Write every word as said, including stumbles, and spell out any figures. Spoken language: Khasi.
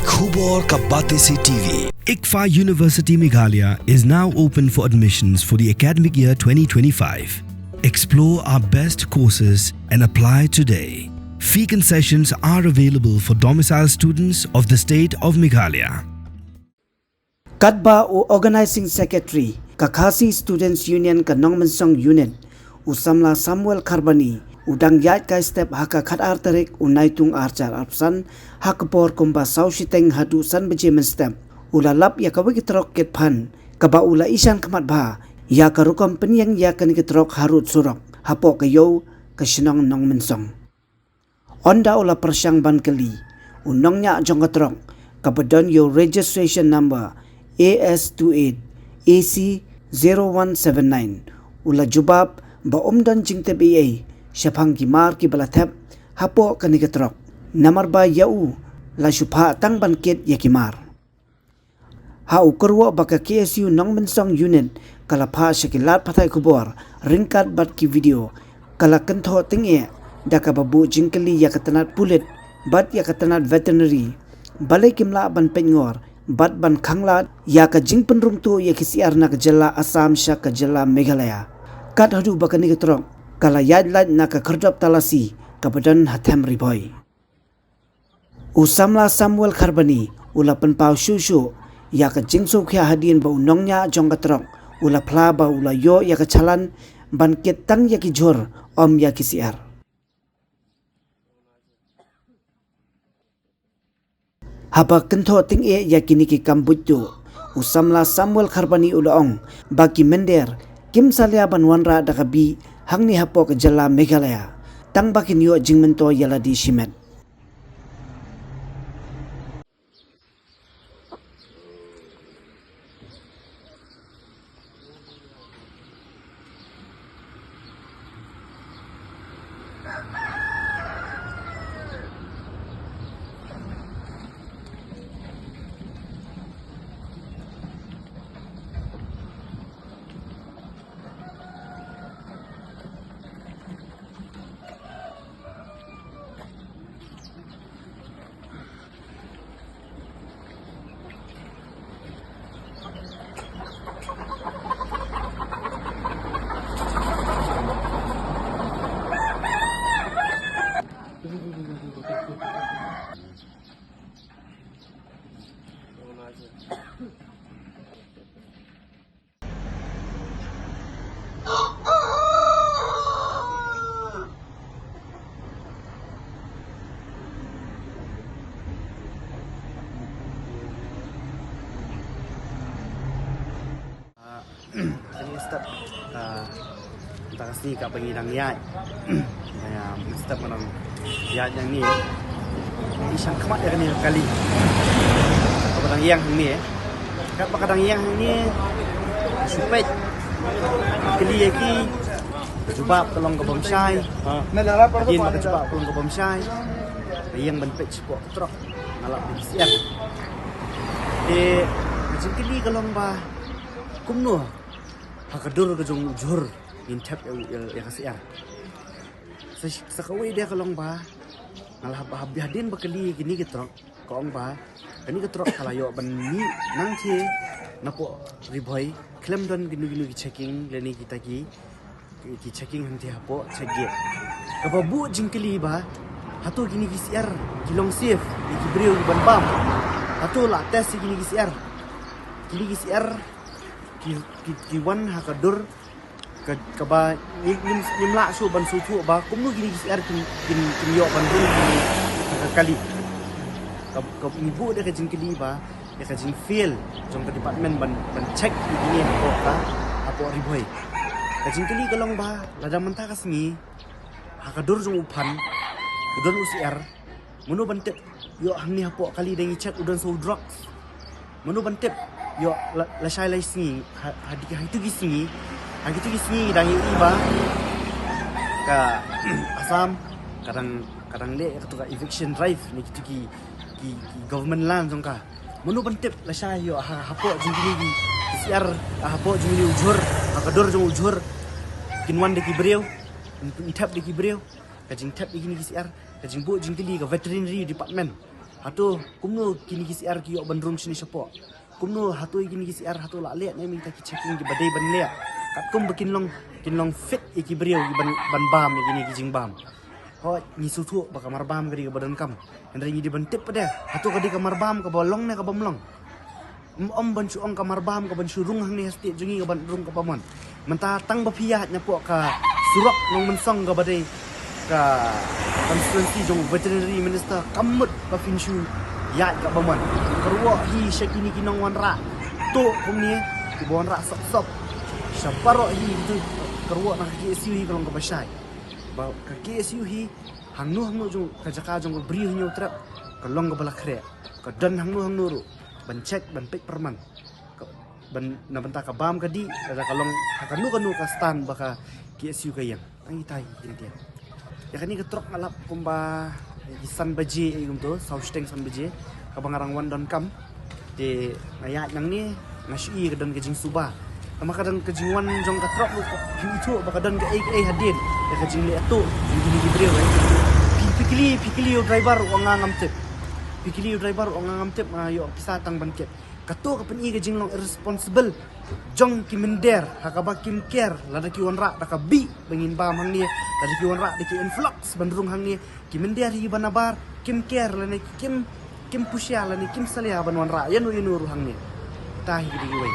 Khubor ka Batesi T V. ICFAI University Meghalaya is now open for admissions for the academic year twenty twenty-five. Explore our best courses and apply today. Fee concessions are available for domicile students of the state of Meghalaya. Katba u Organising Secretary ka Khasi Students Union ka Nongmensong Unit, u samla Samuel Kharbani, u dang ïaid kai step ha ka khatar tarik u Naitung arhajar arphew san, ha ka por kumba saw shiteng haduh san baje mynstep, u la lap ïa kawei ka trok kit phan, kaba u la ishan khmat bha ïa ka rukom pynïeng ïa kane ka trok harud surok hapoh ka ïew ka shnong Nongmensong. Ynda u la pyrshang ban kylli u nongñiah jong ka trok, kaba don ïa u registration number A S two eight A C zero one seven nine, u la jubab ba um don jingtip ei ei shaphang ki mar kiba la thep hapoh kane ka trok, namar ba ïa u la shu phah tang ban kit ïa ki mar. Ha u kyrwoh ba ka K S U Nongmensong Unit ka la phah sha ki lad pathai khubor ryngkat bad ki video, ka la kynthoh tyngeh da kaba buh jingkylli ïa ka tnat pulit bad ïa ka tnat veterinary, balei kim lah ban peit ngor bad ban khanglad ïa ka jingpynrung tuh ïa ki syiar na ka jylla Assam sha ka jylla Meghalaya. Kat haduh ba kane ka trok ka la ïaid lait na ka khyrdop talasi kaba don ha them Ri Bhoi. U samla Samuel Kharbani u la pynpaw shuh shuh ïa ka jingsngewkhia hadien ba u nongñiah jong ka trok u la phla ba u la ïoh ïa ka challan ban kit tang ïa ki jhur, ym ïa ki syiar. Haba kynthoh tyngeh ïa kine ki kam buit tuh, u samla Samuel Kharbani u la ong ba ki mynder kim salia ban wanrah da ka bih hangne hapoh ka jylla Meghalaya, tang ba kin ïoh jingmyntoi ïa lade shimet. Kane ka step, ah, mynta ka sngi kaba ngi dang ïaid. Ïa, mynstep nga dang ïaid hangne. Ngi shang khmat ïa kane ka kali kaba dang ïeng hangne. Katba ka dang ïeng hangne, shu peit, kylli ïa ki, ka jubab ka long ka bym shai. Hadien ba ka jubab ka long ka bym shai, ka ïeng ban peit shapoh ka trok, nga lap da ki syiar. Te ka jingkylli ka long ba kumno ha ka dur ka jong u jhur ngin thep ïa, ïa, ïa ka syiar. Sa, sa kawei de ka long ba nga la hap, hap, hadien ba kylli kine ki trok, ka ong ba kane ka trok ka la ïoh ban mih nangtei napoh Ri Bhoi, khlem don kino kino ki checking lane kita ki, ki checking hangtei hapoh check gate. Kaba buh jingkylli ba hato kine ki syiar ki long safe ïa ki briew ban bam? Hato la test ïa kine ki syiar? Kine ki syiar ki, ki, ki wan ha ka dur ka, kaba ngim, ngim, ngim lah shuh ban sngewthuh ba kumno kine ki syiar kin, kin, kin ïoh ban rung kine ha ka kali. Ka, ka ngi buh da ka jingkylli ba ïa ka jingfail jong ka department ban, ban check ïa kine hapoh ka, hapoh Ri Bhoi. Ka jingkylli ka long ba lada mynta ka sngi ha ka dur jong u phan u don u syiar, mano ban tip ïoh hangne hapoh kali da ngi check u don sa u drugs? Mano ban tip ïoh la, lashai lai sngi ha, ha, ha kitu ki sngi, ha kitu ki sngi dang ïohi ba ka Assam ka dang, ka dang leh katu ka eviction drive na kitu ki, ki, ki government land jong ka. Mano ban tip lashai ïoh ha, hapoh jong kine ki syiar, hapoh jong kine u jhur, ha ka dur jong u jhur kin wan da ki briew, kin thep da ki briew. Ka jingthep ïa kine ki syiar, ka jingbuh jingkylli ka veterinary department. Hato kumno kine ki syiar ki ïoh ban rung shane shapoh? Kumno hato ïa kine ki syiar hato la leh ne mynta ki checking kiba dei ban leh? Katkum ba kin long, kin long fit ïa ki briew ïa ban, ban bam ïa kine ki jingbam. Hooid, ngi sngewthuh ba ka marbam ka dei kaba donkam. Hynrei ngi dei ban tip pat de hato ka dei ka marbam kaba long ne kabym long. Ym, ym ban shu ong ka marbam kaban shu rung hangne ha state jong ngi kaban rung kaba mon. Mynta tang ba phi ïaid napoh ka surok Nongmynsong kaba dei ka constituency jong veterinary minister, kam mut ba phin shu ïaid kaba mon. Kyrwoh hi sha kine ki nongwanrah tuh kumne, kiba wanrah sop sop. Sha baroh hi tu, kyrwoh na ka K S U hi ka long kaba shai. Ba ka K S U hi hangno hangno jong ka jaka jong ka Bri Hynñiewtrep ka long kaba la khreh. Ka don hangno hangno ruh ban check, ban peit pyrman. Ka, ban, na bynta ka bam ka dih, lada ka long ha kano kano ka stand ba ka K S U ka ïeng. Nang ïa tai ïa kine. Ïa kane ka trok nga lap kumba ïa ki san baje ïa kumto, saw shiteng san baje, kaba nga dang wan donkam. Te nga ïaid nangne, nga shu ïohi ka don ka jingsuba. Tangba ka don ka jingwan jong ka trok ruh, phi ithuh ba ka don kaei kaei hadien ïa ka jingleh tuh jong kine ki briew, eh. Phi, phi kylli, phi kylli u driver u ong nga ngam tip. Phi kylli u driver u ong nga ngam tip, nga ïoh pisa tang ban kit. Kato ka pyni ka jinglong irresponsible jong ki mynder, ha kaba kim care lada ki wanrah da ka bih ba ngin bam hangne, lada ki wanrah da ki influx ban rung hangne, ki mynder hi ba nabar, kim care lane kim, kim pyrshah lane kim salia ban wanrah ïano ïano ruh hangne. Tai hi ki dei kiwei.